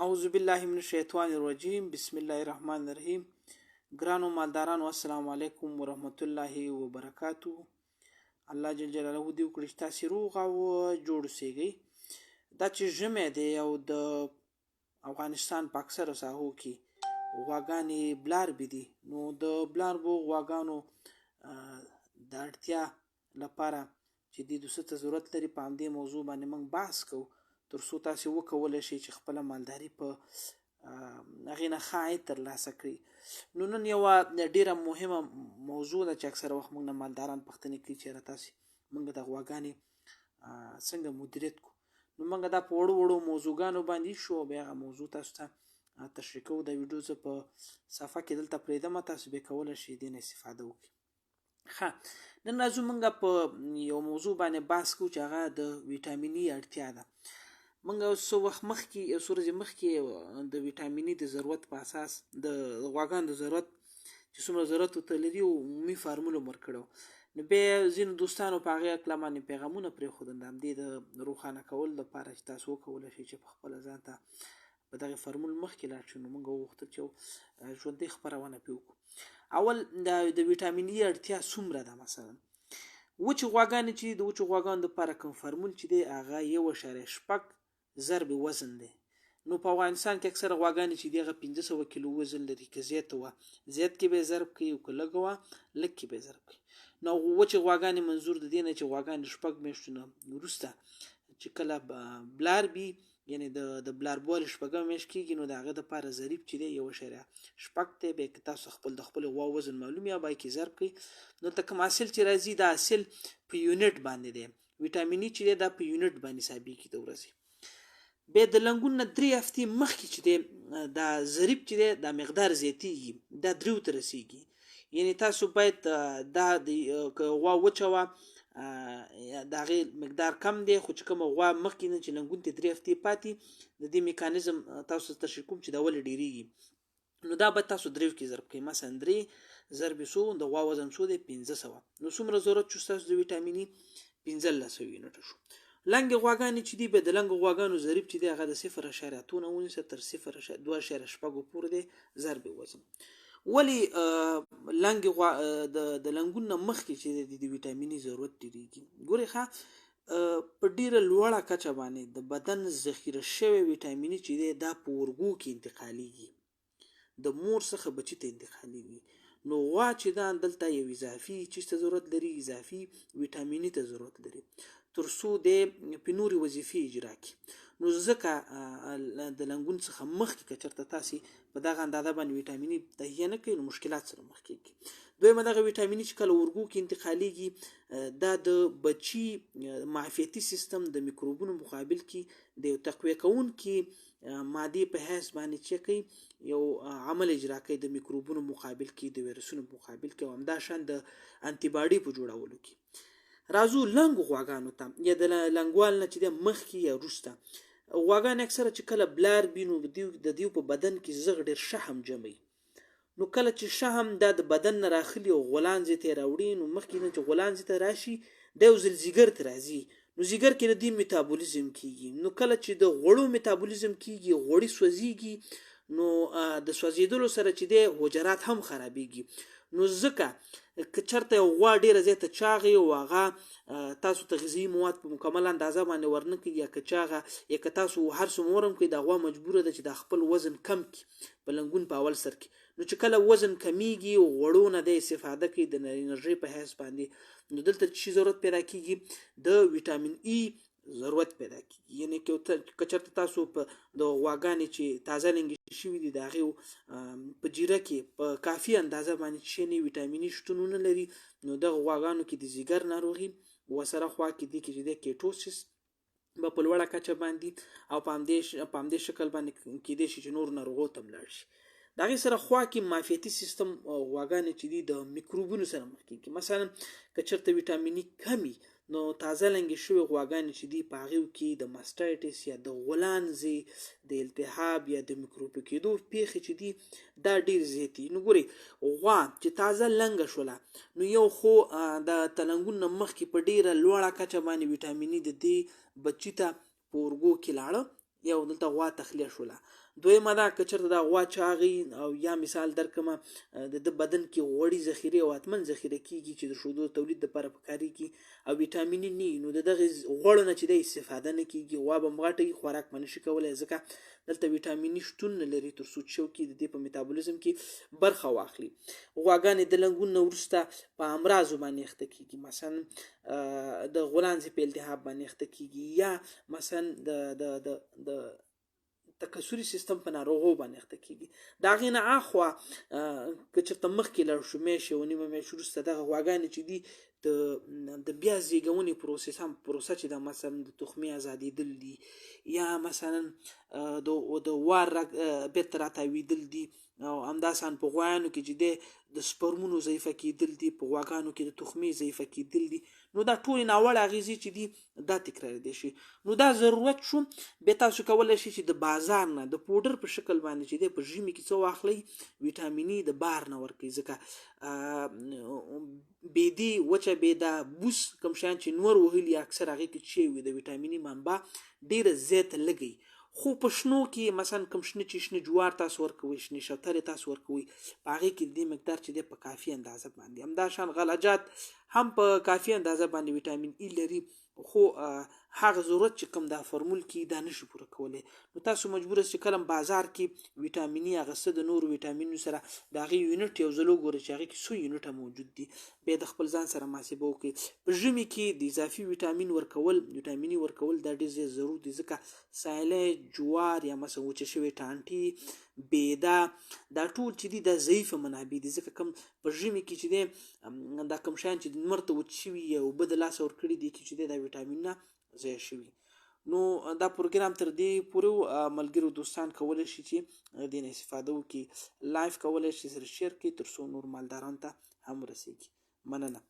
اعوذ بالله من الشیطان الرجیم بسم الله الرحمن الرحیم. ګرانو مالدارانو، السلام علیکم ورحمت الله وبرکاتو. الله جل جلاله دې وکړي چې تاسې روغ او جوړ اوسېږئ. دا چې ژمی دی او د افغانستان په اکثره ساحو کې غواګانې بلاربې دي، نو د بلاربو غواګانو د اړتیا لپاره چې دې دوسه ته ضرورت لري، په همدې موضوع باندې موږ بحث کوو، تر څو تاسې وکولی شئ چې خپله مالداري په هغې نه ښه عاید ترلاسه کړئ. نو نن یوه ډېره مهمه موضوع ده چې اکثره وخت موږ نه مالداران پوښتنې کوي چې یاره تاسې موږ د غواګانې څنګه مدیریت کړو. نو موږ دا په وړو وړو موضوعګانو باندې شو او بیا هغه موضوع تاسو ته تشریح کوو. دا ویډیو زه په صفحه کې دلته پرېږدم، تاسو بیا کولی شئ دې نه استفاده وکړئ. ښه، نن راځو موږ په یو موضوع باندې بحث کوو چې هغه د ویټامین ای اړتیا ده. موږ څو وخت مخکې، یو څو ورځې مخکې، د ویټامین ای د ضرورت په اساس د غواګانو د ضرورت چې څومره ضرورت ورته لري او عمومي فارمول هم ورکړی. نو بیا ځینو دوستانو په هغې هکله باندې پیغامونه پرېښودل، د همدې د روښانه کولو لپاره چې تاسو وکولی شئ چې په خپله ځان ته په دغه فارمول مخکې لاړ شو. نو موږ وغوښتل چې ژوندۍ خپرونه پرې وکړو. اول د ویټامین ای اړتیا څومره ده؟ مثلا وچې غواګانې چې د وچو غواګانو دپاره کوم فارمول چې دی، هغه 1.6 ضرب وزن دی. نو په افغانستان کې اکثره غواګانې چې دی هغه 500 کیلو وزن لري، که زیاته وه زیات کې به یې ضرب کوي او که لږه وه لږ کې به یې ضرب کوي. نو وچې غواګانې منظور د دې نه چې غواګانې 6 میاشتو نه وروسته چې کله بلار بي، یعنی د بلاربوالي شپږمه میاشت کېږي، نو د هغه دپاره ضریب چې دی 1.6 دی. بیا که تاسو خپل د خپلې غوا وزن معلوم یا به کې ضرب کړئ، نو دلته کوم حاصل چې راځي دا حاصل په یونټ باندې دی. ویټامین ای چې دی دا په یونټ باندې حسابېږي د ورځې. بیا د لنګون نه 3 هفتې مخکې چې دی دا ضریب چې دی دا مقدار زیاتېږي، دا دریو ته رسېږي. یعنی تاسو باید دا د که غوا وچه وه د هغې مقدار کم دی، خو چې کومه غوا مخکې نه چې لنګون ته 3 هفتې پاتې، د دې میکانیزم تاسو ته تشریح کوم چې دا ولې ډېرېږي. نو دا به تاسو دریو کې ضرب کړئ، مثلا درې ضرب څو، د غوا وزن څو دی؟ 500. نو څومره ضرورت شو ستاسو د ویټامین ای؟ 1500 یونټه شو. لنګې غواګانې چې دي، بیا د لنګو غواګانو ضریب چې دی هغه د 0.8 نه ونیسه تر 0.26 پورې دی ضرب وزن. ولې لنګې غوا د لنګون نه مخکې چې دی د ویټامین ای ضرورت ډېرېږي؟ ګورئ ښه، په ډېره لوړه کچه باندې د بدن ذخیره شوی ویټامین ای چې دی دا په ورګو کې انتقالیږي، د مور څخه بچي ته انتقالیږي. نو غوا چې ده دلته یو اضافي چیز ته ضرورت لري، اضافي ویټامین ای ته ضرورت لري تر څو دی په نورې وظیفې اجرا کړي. نو ځکه د لنګون څخه مخکې که چېرته تاسې په دغه اندازه باندې ویټامین ای تهیه نه کړئ نو مشکلات سره مخ کېږي. دویمه دغه ویټامین ای چې کله ورګو کې انتقالیږي دا د بچي معافیتي سیستم د میکروبونو مقابل کې د یو تقویه کوونکي مادې په حیث باندې چې کوي یو عمل اجرا کوي د میکروبونو مقابل کې، د ویروسونو په مقابل کې، او همداشان د انتیباډي په جوړولو کې. راځو لنګو غواګانو ته، یا د لنګوال نه چې دی مخکې یا وروسته. غواګانې اکثره چې کله بلار بي نو د دیو په بدن کې زغ ډېر شحم جمعوي. نو کله چې شحم دا د بدن نه راخلي او غولانځې ته یې راوړي، نو مخکې نه چې غولانځې ته راشي دا یو ځل ځیګر ته راځي، نو ځیګر کې د دې میتابولیزم کیږي. نو کله چې د غوړو میتابولیزم کیږي، غوړي سوځیږي، نو د سوځېدلو سره چې دی حجرات هم خرابیږي. نو ځکه که چېرته یو غوا ډېره زیاته چاغه وي او هغه تاسو ته غذایي مواد په مکمله اندازه باندې ورنه کړي، یا که چاغه یا که تاسو هر څه ورم کړئ، دا غوا مجبوره ده چې دا خپل وزن کم کړي په لنګون په اول سر کې. نو چې کله وزن کمیږي او غوړو نه دی استفاده کوي د انرژۍ په حیث باندې، نو دلته چې ضرورت پیدا کیږي د ویټامین ای ضرورت پیدا کیږي. یعنی که چېرته تاسو په د غواګانې چې تازه لنګې شوي دي د هغې په جیره کې په کافي اندازه باندې چې نه ویټامین ای شتون ونه لري، نو دغه غواګانو کې د ځیګر ناروغي ورسره خوا کې دي کې چې دی کیټوسس به په لوړه کچه باندې او په همدې شکل باندې کیدای شي چې نور ناروغو ته هم لاړ شي. د هغې سره خوا کې معافیتي سیستم غواګانې چې دي د میکروبونو سره مخ کېږي. مثلا که چېرته ویټامین ای کمي، نو تازه لنګې شوې غواګانې چې دي په هغې کې د ماستایټس یا د غولانځې د التهاب یا د میکروبي کېدو پېښې چې دي دا ډېر زیاتې. نو ګورئ غوا چې تازه لنګه شوله، نو یو خو د تلنګون نه مخکې په ډېره لوړه کچه باندې ویټامین ای د دې بچي ته په اورګو کې لاړه، یو دلته غوا تخلیه شوله. دویمه دا که چېرته دا غوا چاغي او یا مثال درکمه د ده بدن کې غوړي ذخیره او حتما ذخیره کیږي چې د شودو تولید لپاره پکارېږي او ویټامیني نه نو د دغې غوړو نه چې دی استفاده نه کیږي، غوا به هم غټه وي، خوراک به نشي کولی، ځکه دلته ویټامیني شتون نه لري تر څو چې کې د دې په میتابولیزم کې برخه واخلي. غواګانې د لنګون نه وروسته په امراضو باندې اخته کیږي، مثلا د غولانځې په التهاب باندې اخته کیږي، یا مثلا د د د د تکثري سیستم په ناروغو باندې اخته کیږي. د هغې نه اخوا که چېرته مخکې لاړ شو، میاشت یوه نیمه میاشت وروسته دغه غواګانې چې دي د بیا زیږونې پروسس هم پروسه چې ده، مثلا د تخمې ازادېدل دي، یا مثلا د وار بیرته راتاوېدل دي، او همداسان په غوایانو کې چې دی د سپرمونو ضعیفه کېدل دي، په غواګانو کې د تخمې ضعیفه کېدل دي. نو دا ټولې ناوړه اغېزې چې دي دا تکرارېدی شي. نو دا ضرورت شو. بیا تاسو کولی شئ چې د بازار نه د پوډر په شکل باندې چې دی په ژمي کې څه واخلئ، ویټامیني د بار نه ورکوي، ځکه بېدې، وچه بېده، بوس کوم شیان چې نور وهلي اکثر هغې کې چې وي د ویټامیني منبع ډېره زیاته لږه. خو په شنو کې مثلا کوم شنه چې شنه جوار تاسو ورکوئ، شنې شوتلې تاسو ورکوئ، په هغې کې د دې مقدار چې دی په کافي اندازه باندې. همداشان غلجات هم په کافي اندازه باندې ویټامین ای لري، خو هغه ضرورت چې کوم دا فرمول کې دا نشي پوره کولی. نو تاسو مجبور یاست چې کله بازار کې ویټامیني هغه څه د نورو ویټامینونو سره د هغې یونټ یو ځل وګورئ چې هغې کې څو یونټه موجود دي، بیا د خپل ځان سره محاسبه وکړئ. په ژمي کې د اضافي ویټامین ورکول، ویټامیني ورکول دا ډېر زیات ضرور دي، ځکه سایلی، جوار یا مثلا وچه شوې ټانټې، بېده، دا ټول چې دي دا ضعیفه منابع دي، ځکه کوم په ژمي کې چې دی دا کوم شیان چې لمر ته وچ شوي یا اوبه د لاسه ورکړي دي کې چې دی دا ویټامینونه ضایع شوي. نو دا پروګرام تر دې پورې و. ملګرو دوستان کولی شي چې دې نه استفاده وکړي، لایف کولی شي سره شیر کړي تر څو نور مالدارانو ته هم ورسیږي. مننه.